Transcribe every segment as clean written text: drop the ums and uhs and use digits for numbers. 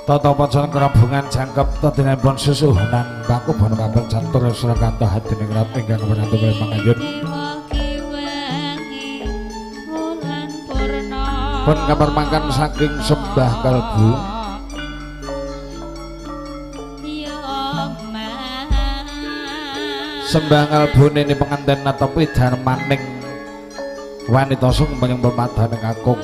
Tata pancen kerabungan jangkep tedenipun susuhunan pakubono kapen catur Surakarta hadiningrat ingkang winantu pangayun. Pun kabar mangkan saking sembah kalbu. Sembah kalbu nini penganten netepi dharmaning wanita sung penyembah madaning kakung.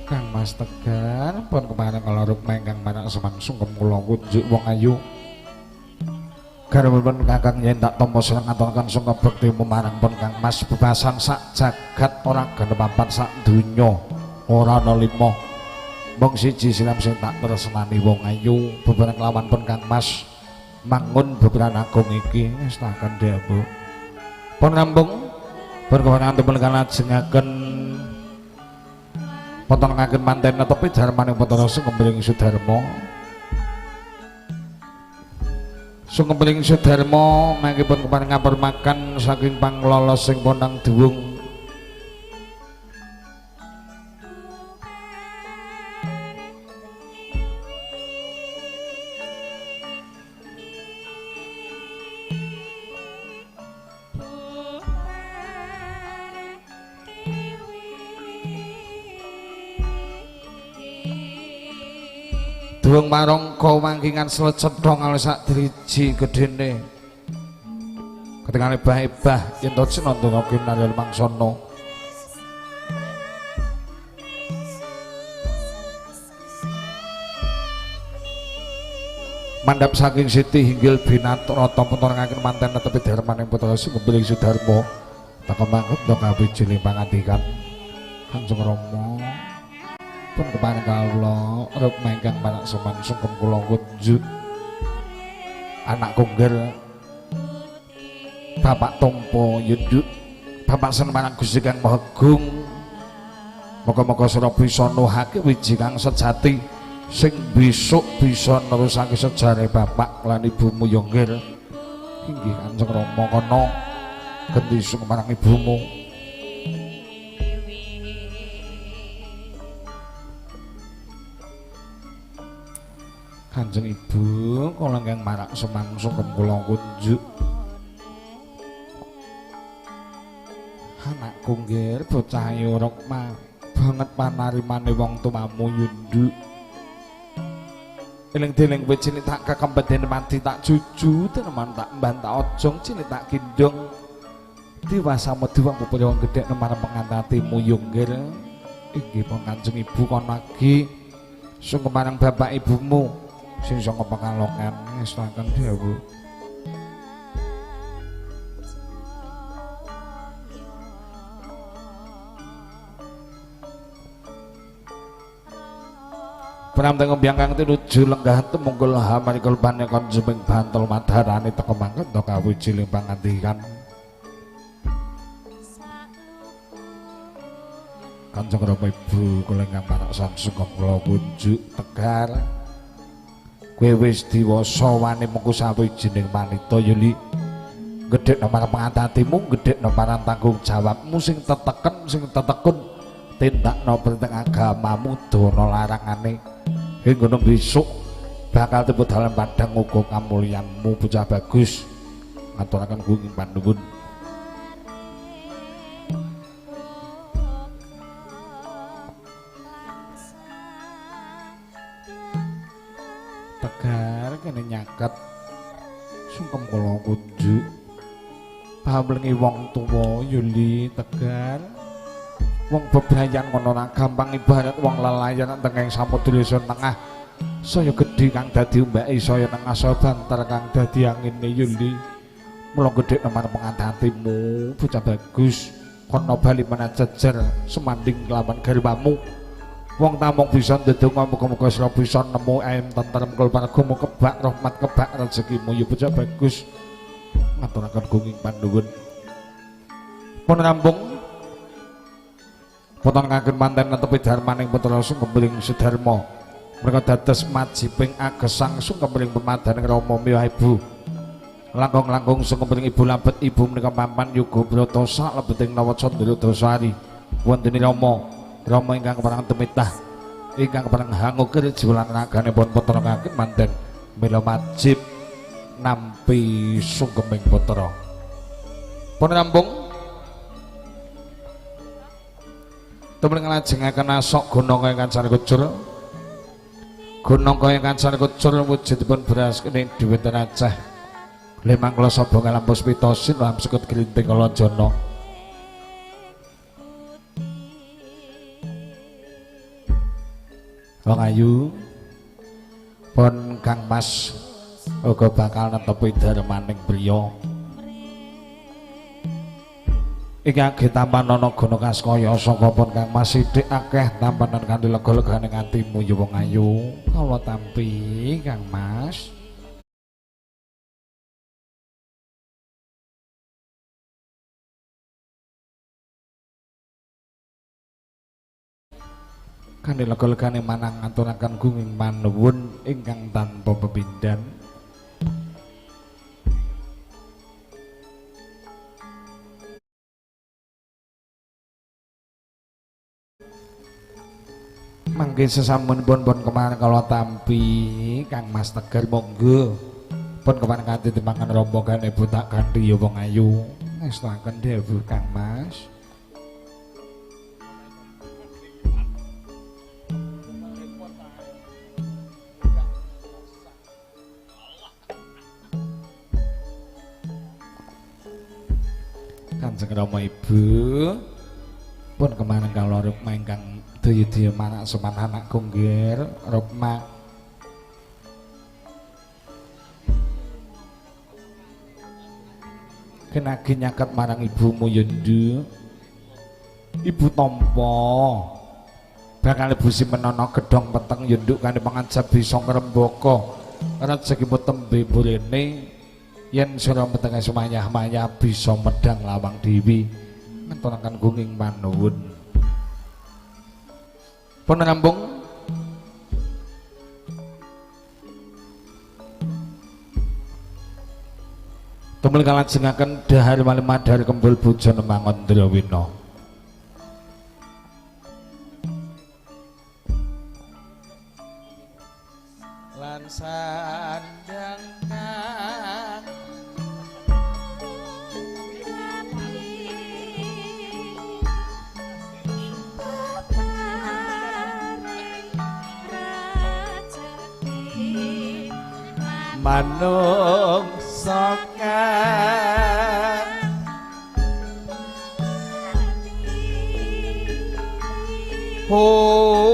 Kang Mas Tegar pun kepareng kala rukma ingkang marak semangsung kula kunjuk wong ayu. Garwanipun Kakang yen tak tampa sareng ngaturaken sungkem bekti marang pun Kang Mas bebasan sak jagat ora genep papan sak donya ora ana lima. Mung siji siram sing tak tresnani wong ayu bebareng kelawan pun Kang Mas mangun beberan agung iki wis tak kandha Bu. Pun rampung berkewenangan dipun kalajengaken potongaken manten netepi dharmaning putra Sungkemring Sudarma. Sungkemring Sudarma mangkipun kepareng ngapurmaken saking panglolos sing pondang duwung. Duwung marangka wangkingan slecethong sak driji gedene. Ketingale bah-ebah yen to cinandana kinarya mangsana. Mandhap saking siti hinggil binatrata punturangaken manten netepi dharmaning putra Sungkemring Sudarma. Teka mangkep kawijiling pangandikan Kanjeng Rama. Pun kepareng kawula rukma ingkang marak soman sungkem kula kunjuk anak kunggel Bapak Tompo Yunduk Bapak seneng marang Gusti Kang Maha Agung. Muga-muga sira bisa nuhake wiji kang sejati sing besok bisa nerusake sejarah bapak lan ibumu ya nggih. Inggih Kanjeng Rama kono genti sungkem marang ibumu. Kanjeng Ibu kula ingkang marak semang sungkem kula kunjuk. Anakku nggih bocah Rukma banget panarimane wong tuamu yunduk. Eling deling kowe cilik tak kekempet dene mati tak juju teneman tak mbantah ojong cilik tak gendong. Diwasa medhi wong pupur wong gedhek marang pengantatimu yo nggih. Inggih pun Kanjeng Ibu kon lagi sungkem marang bapak ibumu sing saka Pekalongan ngestaken dawuh. Pramteng mbyang kang tinuju lenggah temunggul hamarikul panekon jeming bantul madarane teka mangken to kawijiling pangandikan. Kanjeng Rama Ibu kula ingkang paraksan sungkem kula kunjuk tegar. Kowe wis diwasa wani mengku sawijining wanita Yuli. Gedhekno marang pangantatimu, gedhekno marang tanggung jawabmu sing teteken sing tetekun tindakno perintah agamamu dana larangane. Ing ngono besok bakal tipu dalan padhang uga kamulyanmu bocah bagus. Ngaturaken kuwi panuwun. Tegar kene nyaket sungkem kula kunjuk. Pamlengi wong tuwa Yuli Tegar. Wong bebrayan ngono ora gampang ibarat wong lelayan tengeng samudra tengah. Saya gedhe kang dadi ombake saya nengah saya banter kang dadi angine Yuli. Mula gedhe marang pengantatimu bocah bagus kono bali menajejer semanding kelawan garwamu. Wong tamung bisa ndedonga muga-muga sira bisa nemu ayem tentrem kul paragamu kebak rahmat kebak rezekimu ya bocah bagus. Ngaturaken gunging panuwun. Pun rampung Poton kagem manten netepi dharmaning putra sungkem Sudarma. Mereka dados majibing agesang sungkem pemadaning Rama miyah ibu. Langkung-langkung sungkem ibu labet ibu menika pampan yuga brata salebeting Nawa Candra Dasari. Wonten Rama, Rama ingkang kepareng tumitah, ingkang kepareng hangukir jiwa lan raganipun putra kagem manten mila majib nampi sungkeming putra. Pun rampung. Tumrap nglajengaken asok gunung kaya kancan kucur. Gunung kaya kancan kucur wujudipun beras kening diwenten Aceh. Limang klasa bunga lan puspita sinom sekut glinting kalajana. Wong ayu pun Kang Mas uga bakal netepi dharmaning priya. Iki age tampanana gana kaskaya saka pun Kang Mas sithik akeh tampanan kanthi lega-legane atimu ya wong ayu. Kula tampi Kang Mas. Kanthi lega-legane manang ngaturaken gunging panuwun ingkang tanpa pepindhan. Mangke sesampunipun pun kemarin kala tampi Kang Mas Tegar monggo pun kemarin kanthi timbangan rombongan ibu tak kanthi ya wong ayu. Ngestoaken dhewe Kang Mas. Kanjeng Rama Ibu pun kemarin kala rukma ingkang daya-daya manak soman anakku nggih rukma. Kenagi nyaket marang ibumu ya nduk. Ibu tampa bakal ibu simenono gedhong peteng ya nduk kanthi pangajab bisa ngrembaka rezekimu tembe burene yen sira metenge sumayah-mayah bisa medhang lawang dewi ngeturaken gunging panuwun. Pun rampung. Tumul kalajengaken dahar malimadhar kembul bujana mangon Drawina. Lan sandang kang manungsa kang oh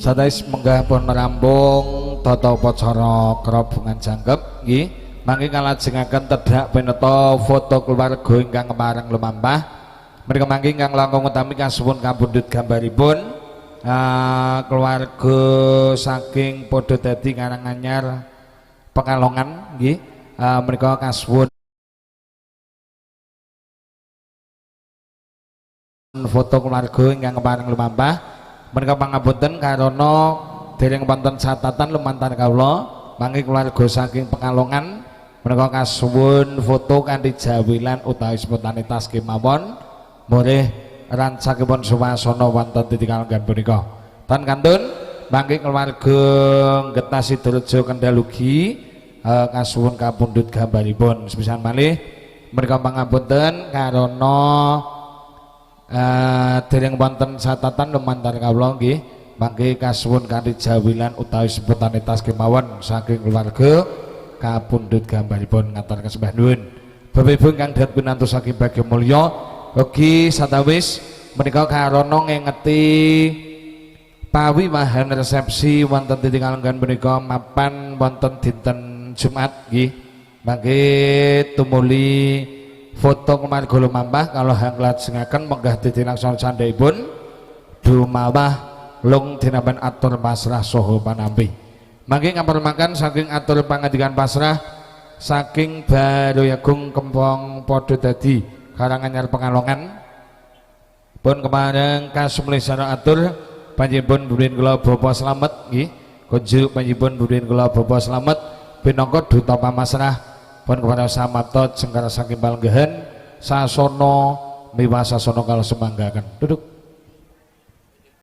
Sadais menggah pun rampung tata upacara kerabungan jangkep nggih. Mangke kalajengaken tedhak pineta foto keluarga ingkang kepareng lumampah. Menika mangke ingkang langkung utami kasuwun kapundhut gambaripun keluarga saking Padha Dadi Karanganyar Pekalongan nggih. Menika kasuwun foto keluarga ingkang kepareng lumampah. Menika pangapunten karana dereng wonten catatan lumantar kawula. Mangke keluarga saking Pekalongan menika kasuwun foto kanthi jawilan utawi spontanitas kemawon murih rancakipun suasana wonten titik kalenggan punika. Tan kantun mangke keluarga Getas Sidorejo Kendal ugi kasuwun kapundhut gambaripun. Sepisan malih menika pangapunten karana dereng wonten catatan lumantar kawula nggih, mangke kasuwun kanthi jawilan utawi spontanitas kemawon saking keluarga kapundhut gambaripun. Ngatur sembah nuwun Bapak Ibu ingkang dhat pinantu saking bagya mulya, ugi satawis menika karana ngengeti pawiwahan resepsi wonten titik kalenggan punika mapan wonten dinten Jumat nggih, mangke tumuli foto keluarga lumampah kalau hang lajengaken menggah didinaksana candhaipun dumawah lung dinapan atur pasrah saha panampi. Mangke makan saking atur pangandikan pasrah saking Baroyagung Kempong Padha Dadi Karanganyar Pekalongan pun kemareng kasumlih atur panjenengan budin kula Bapak Slamet nggih, kunjuk panjenengan budin kula Bapak Slamet pinangka duta pamasrah pun kepada samapta jengkar saking palenggahan sasana miwah sasana kala semanggaken duduk.